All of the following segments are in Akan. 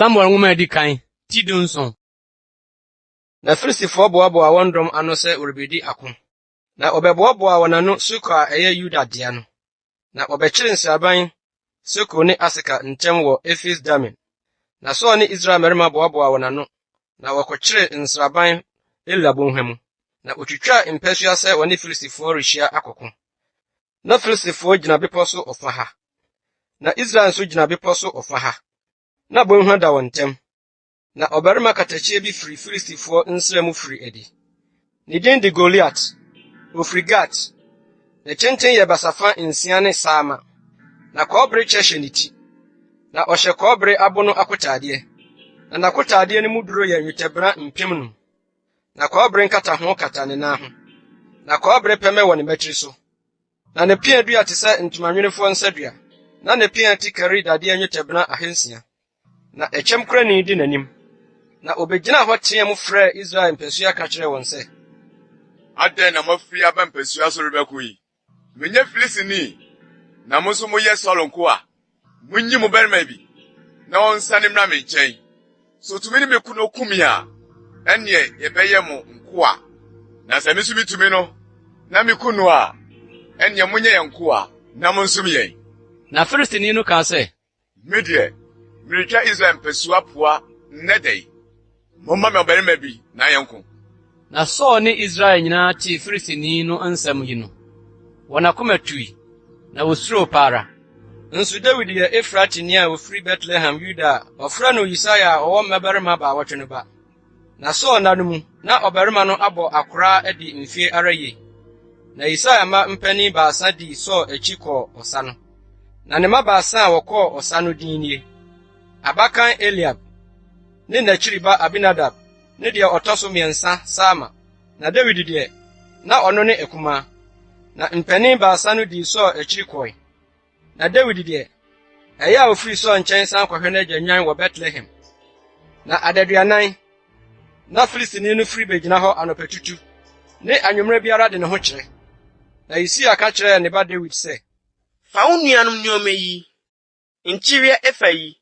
Samuel nwoma a edi kan, ti 17. Na Filistifoɔ boaboaa wɔn dɔm ano sɛ wɔrebedi ako. Na wɔbɛboaboaa wɔn ano Soko a ɛyɛ Yuda dea no. Na wɔbɛkyeree nsraban Soko ne Aseka ntam wɔ Efes Damim. Na Saul ne Israel mmarima boaboaa wɔn ano, na wɔkɔkyeree nsraban Ela bɔnhwa mu. Na wotwitwaa mpasua sɛ wɔne Filistifoɔ rehyia akɔko. Na Filistifoɔ gyina bepɔ so ɔfa ha, na Israel nso gyina bepɔ so ɔfa ha. Na bɔnhwa da wɔn ntam. Na ɔbarima katakyie bi firi Filistifoɔ nsra mu firi adi. Ne din de Goliat. Ɔfiri Gat. Ne tenten yɛ basafa nsia ne saama. Na kɔbere kyɛ hyɛ ne ti. Na ɔhyɛ kɔbere abono akotaadeɛ. Na n'akotaadeɛ no mu duro yɛ nnwetɛbena 5000. Na kɔbere nkataho kata ne nan ho. Na kɔbere pɛmɛ wɔ ne mmatiri so. Na ne pea dua te sɛ ntomanwemfoɔ nsadua, na ne pea ti kari dadeɛ nnwetɛbena 600. Na ɛkyɛm kurani di n'anim. Na obegyinaa hɔ teɛɛ mu frɛɛ Israel mpasua ka kyerɛɛ wɔn sɛ. Adɛn na moafiri aba mpasua so rebɛko yi? Menyɛ Filistini, na mo nso moyɛ Saulo nkoa? Munyi mo barima bi na ɔnsiane mmra me nkyɛn. Sɛ otumi ne me ko na okum me a, ɛnneɛ yɛbɛyɛ mo nkoa. Na sɛ me nso mitumi no na miku no a, ɛnneɛ monyɛ yɛn nkoa na monsom yɛn. Na Filistini no kaa sɛ, Me deɛ, meretwa Israel mpasua poa nnɛ da yi. Momma me ɔbarima bi na yɛnko. Na Saul ne Israel nyinaa tee Filistini no nsɛm yi no, wɔn akoma tui, na wosuroo pa ara. Nso Dawid yɛ Efratini a ofiri Betlehem Yuda a wɔfrɛ no Yisai a ɔwɔ mmabarima baawɔtwe no ba. Na Saul nna no mu, na ɔbarima no abɔ akora adi mfe ara yie. Na Yisai mma mpanin baasa dii Saul akyi kɔɔ ɔsa no. Na ne mma baasa a wɔkɔɔ ɔsa no din nie: Abakan Eliab, ne n'akyiri ba Abinadab, ne deɛ ɔtɔ so mmiɛnsa Sama. Na Dawid deɛ, na ɔno ne akumaa. Na mpanin baasa no dii Saul akyiri kɔe. Na Dawid deɛ, ɛyɛ a ofiri Saul nkyɛn san kɔhwɛ n'agya nnwan wɔ Betlehem. Na adaduanan, na Filistini no firi begyina hɔ anɔpatutu ne anwummerɛ biara de ne ho kyerɛ. Na Yisia ka kyerɛɛ ne ba Dawid sɛ, Fa wo nuanom nneɛma yi, nkyeweɛ efa yi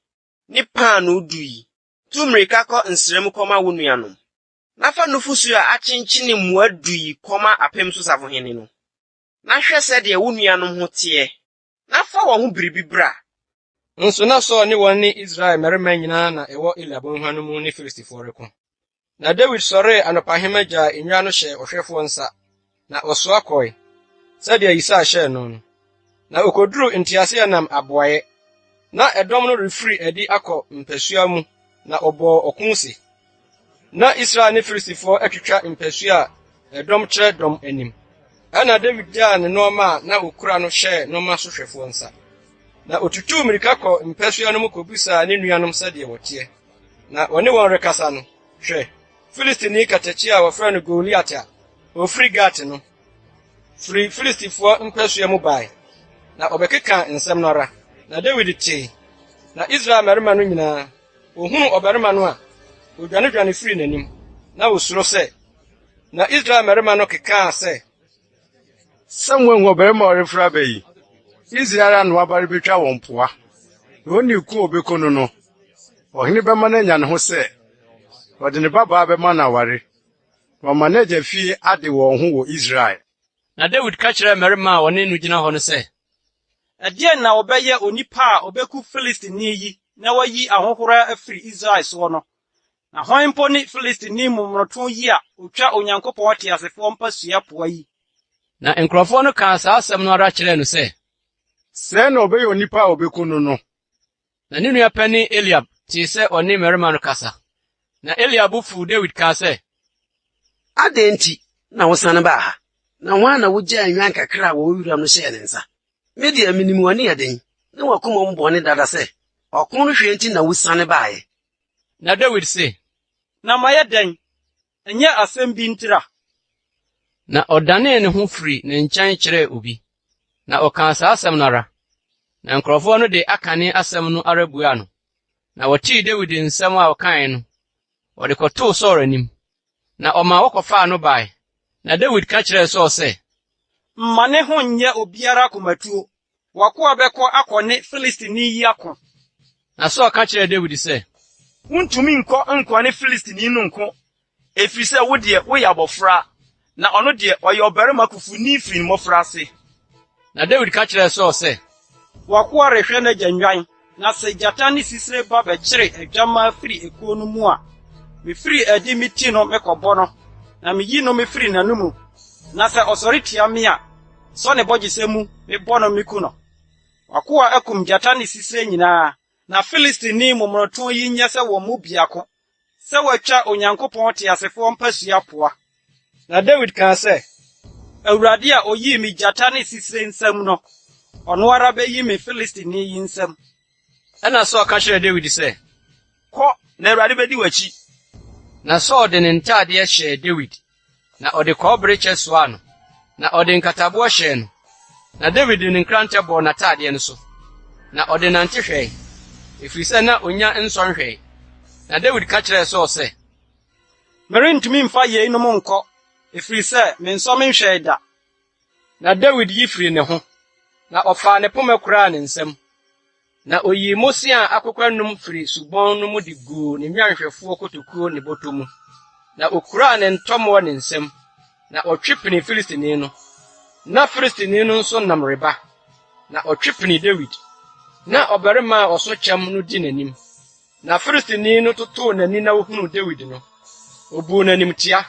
ne paanoo du yi, tu mmirika kɔ nsra mu kɔma wo nuanom. Na fa nufusu a akyenkyene mua du yi kɔma apem so safohene no. Na hwɛ sɛdeɛ wo nuanom ho teɛ, na fa wɔn ho biribi bra. Nso na Saul ne wɔn ne Israel mmarima nyinaa na ɛwɔ Ela bɔnhwa no mu ne Filistifoɔ reko. Na Dawid sɔree anɔpahema gyaa nnwan no hyɛɛ ɔhwɛfoɔ nsa, na ɔsoa kɔe, sɛdeɛ Yisai hyɛɛ no no. Na okoduruu nteaseɛnam aboaeɛ. Na ɛdɔm no refiri adi akɔ mpasua mu, na ɔbɔɔ ɔko se. Na Israel ne Filistifoɔ atwitwa mpasua a ɛdɔm kyerɛ dɔm anim. Ɛnna Dawid gyaa ne nneɛma a na okura no hyɛɛ nneɛma sohwɛfoɔ nsa. Na otutuu mmirika kɔɔ mpasua no mu kobisaa ne nuanom sɛdeɛ wɔteɛ. Na ɔne wɔn rekasa no, hwɛ, Filistini katakyi a wɔfrɛ no Goliat a ofiri Gat no firi Filistifoɔ mpasua mu bae, na ɔbɛkekaa nsɛm no ara. Na Dawid tee. Na Israel mmarima no nyinaa, wɔhunuu ɔbarima no a, wɔdwanedwane firii n'anim, na wɔsuro sɛ. Na Israel mmarima no kekaa sɛ, Sɛ moanhu ɔbarima a ɔreforo aba yi, Israel ano aba rebetwa wɔn poa. Na onii ko a obeku no no, ɔhene bɛma no anya ne ho sɛ, ɔde ne babaa bɛma no aware, na wama n'agya fie ade wɔn ho wɔ Israel. Na Dawid ka kyerɛɛ mmarima a wɔne no gyina hɔ no sɛ, Ɛdeɛn na wɔbɛyɛ onipa a ɔbɛku Filistini yi na wayi ahohora afiri Israel soɔ no? Na hwan mpo ne Filistini momonoto yi a ɔtwa Onyankopɔn teasefoɔ mpasua poa yi? Na nkurɔfoɔ no kaa saa asɛm no ara kyerɛɛ no sɛ, Sɛɛ na ɔbɛyɛ onipa a obeku no no. Na ne nua panin Eliab tee sɛ ɔne mmarima no kasa. Na Eliab bo fuw Dawid kaa sɛ, Adɛn nti na wosane baa ha? Na hwan na wugyaa nnwan kakra a wɔwɔ wiram no hyɛɛ ne nsa? Me deɛ, minim w'aniɛden ne w'akoma mu bɔne dada sɛ, ɔko no hwɛ nti na wusiane baeɛ. Na Dawid se, Na mayɛ dɛn? Ɛnyɛ asɛm bi ntira? Na ɔdanee ne ho firii ne nkyɛn kyerɛɛ obi, na ɔkaa saa asɛm no ara. Na nkurɔfoɔ no de akane asɛm no ara buaa no. Na wɔtee Dawid nsɛm a ɔkae no, wɔde kɔtoo Saul anim. Na ɔmaa wɔkɔfaa no bae. Na Dawid ka kyerɛɛ Saul sɛ, Mma ne ho nnyɛ obiara akomatuo. W'akoa bɛkɔ akɔne Filistini yi ako. Na Saul ka kyerɛɛ Dawid sɛ, Wuntumi nkɔ nkɔne Filistini no nko, efiri sɛ wo deɛ, woyɛ abɔfra, na ɔno deɛ, ɔyɛ ɔbarima kofoni firi ne mmɔfraase. Na Dawid ka kyerɛɛ Saul sɛ, W'akoa rehwɛ n'agya nnwan, na sɛ gyata ne sisire ba bɛkyere adwammaa firi ekuo no mu a, mefiri adi meti no mekɔbɔ no, na meyi no mefiri n'anomu. Na sɛ ɔsɔre tia me a, mesɔ ne bɔgyesɛ mu mebɔ no meku no. W'akoa akum gyata ne sisire nyinaa, na Filistini momonoto yi nyɛ sɛ wɔn mu biako, sɛ watwa Onyankopɔn teasefoɔ mpasua poa. Na Dawid kaa sɛ, Awurade a oyii me gyata ne sisire nsam no, ɔno ara beyi me Filistini yi nsam. Ɛnna Saul ka kyerɛɛ Dawid sɛ, Kɔ, na Awurade bedi w'akyi. Na Saul de ne ntadeɛ hyɛɛ Dawid, na ɔde kɔbere kyɛ soaa no, na ɔde nkataboɔ hyɛɛ no. Na Dawid de ne nkrantɛ bɔɔ n'atadeɛ no so, na ɔde nante hwɛe, ɛfiri sɛ na ɔnnya nsɔ nhwɛe. Na Dawid ka kyerɛɛ Saul sɛ, Merentumi mfa yeinom nkɔ, ɛfiri sɛ mensɔ menhwɛe da. Na Dawid yi firii ne ho, na ɔfaa ne poma kuraa ne nsam, na oyii mmosea a akokwa num firii subɔn no mu de guu ne nnwanhwɛfoɔ kotokuo ne bɔtɔ mu, na okuraa ne ntɔmmoɔ ne nsam, na ɔtwe pinii Filistini no. Na Filistini no nso nam reba, na ɔtwe pinii Dawid. Na ɔbarima a ɔso kyɛm no di n'anim. Na Filistini no totoo n'ani na ohunuu Dawid no, obuu no animtia,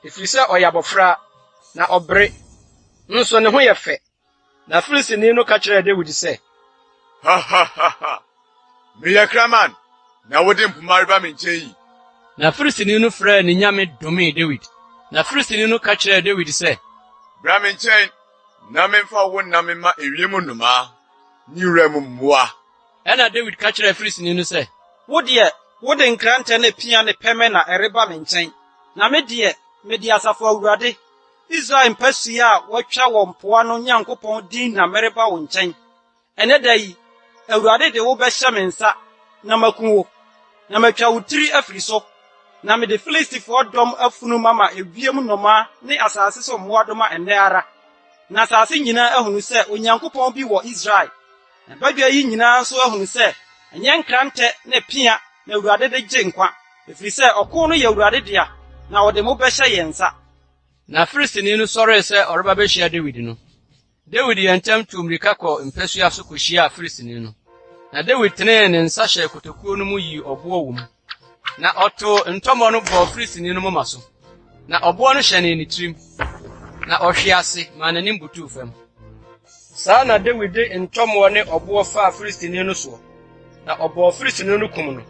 efiri sɛ ɔyɛ abɔfra na ɔbere, nso ne ho yɛ fɛ. Na Filistini no ka kyerɛɛ Dawid sɛ, Ha ha ha ha! Meyɛ kraman na wode mpoma reba me nkyɛn yi? Na Filistini no frɛɛ ne nyame domee Dawid. Na Filistini no ka kyerɛɛ Dawid sɛ, Bra me nkyɛn na memfa wo nam mma ewiem nnomaa ne wuram mmoa. Ɛnna Dawid ka kyerɛɛ Filistini no sɛ, Wo deɛ, wode nkrantɛ ne pea ne pɛmɛ na ɛreba me nkyɛn, na me deɛ, mede Asafo Awurade, Israel mpasua a wɔatwa wɔn poa no Nyankopɔn din na mereba wo nkyɛn. Ɛnnɛ da yi, Awurade de wo bɛhyɛ me nsa na maku wo, na matwa wo tiri afiri so, na mede Filistifoɔ dɔm afunu mama ewiem nnomaa ne asase so mmoadoma ɛnnɛ ara, na asase nyinaa ahunu sɛ Onyankopɔn bi wɔ Israel. Na badwa yi nyinaa nso ahunu sɛ ɛnyɛ nkrantɛ ne pea na Awurade de gye nkwa, ɛfiri sɛ ɔko no yɛ Awurade dea, na ɔde mo bɛhyɛ yɛn nsa. Na Filistini no sɔree sɛ ɔreba behyia Dawid no, Dawid yɛɛ ntɛm tuu mmirika kɔɔ mpasua so kohyiaa Filistini no. Na Dawid tenee ne nsa hyɛɛ kotokuo no mu yii ɔboɔ wɔ mu, na ɔtoo ntɔmmɔ no bɔɔ Filistini no moma so, na ɔboɔ no hyɛnee ne tirim, na ɔhwee ase maa n'anim butuu fam. Saa na Dawid de ntɔmmoɔ ne ɔboɔ faa Filistini no soɔ, na ɔbɔɔ Filistini no kum no.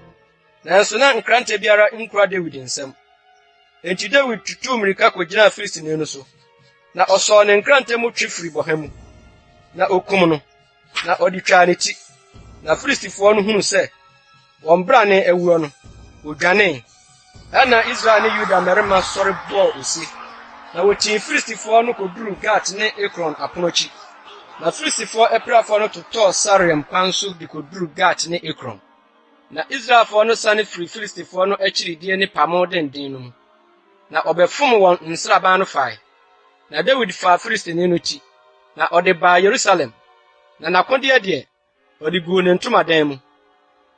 Nanso na nkrantɛ biara nkura Dawid nsam. Enti Dawid tutuu mmirika kogyinaa Filistini no so, na ɔsɔɔ ne nkrantɛ mu twe firi bɔha mu, na okum no, na ɔde twaa ne ti. Na Filistifoɔ no hunu sɛ wɔn brane awuo no, wɔdwanee. Ɛnna Israel ne Yuda mmarima sɔre bɔɔ ose, na wɔtii Filistifoɔ no kɔduruu Gat ne Ekron apono akyi. Na Filistifoɔ apirafoɔ no totɔɔ Saaraim kwan so de kɔduruu Gat ne Ekron. Na Israelfoɔ no sane firii Filistifoɔ no akyiridie ne pamo denden no mu, na wɔbɛfom wɔn nsraban no fae. Na Dawid faa Filistini no ti, na ɔde baa Yerusalem, na n'akodeɛ deɛ, ɔde guu ne ntomadan mu.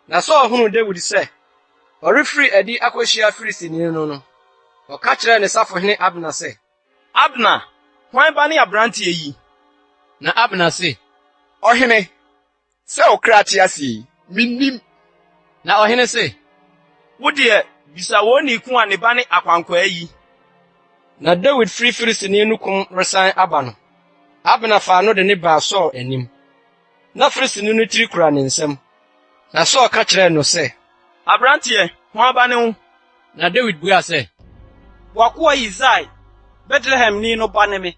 Na Saul hunuu Dawid sɛ ɔrefiri adi akɔhyia Filistini no no, ɔka kyerɛɛ ne safohene Abner sɛ, Abner, hwan ba ne aberanteɛ yi? Na Abner se, Ɔhene, sɛ wo kra te ase yi, minnim. Na ɔhene se, Wo deɛ, bisa onii ko a ne ba ne akwankwaa yi. Na Dawid firi Filistini no kum resan aba no, Abner faa no de no baa Saul anim. Na Filistini no tiri kura ne nsam. Na Saul ka kyerɛɛ no sɛ, Aberanteɛ, hwan ba ne wo? Na Dawid buaa sɛ, W'akoa Yisai, Betlehemni no ba ne me.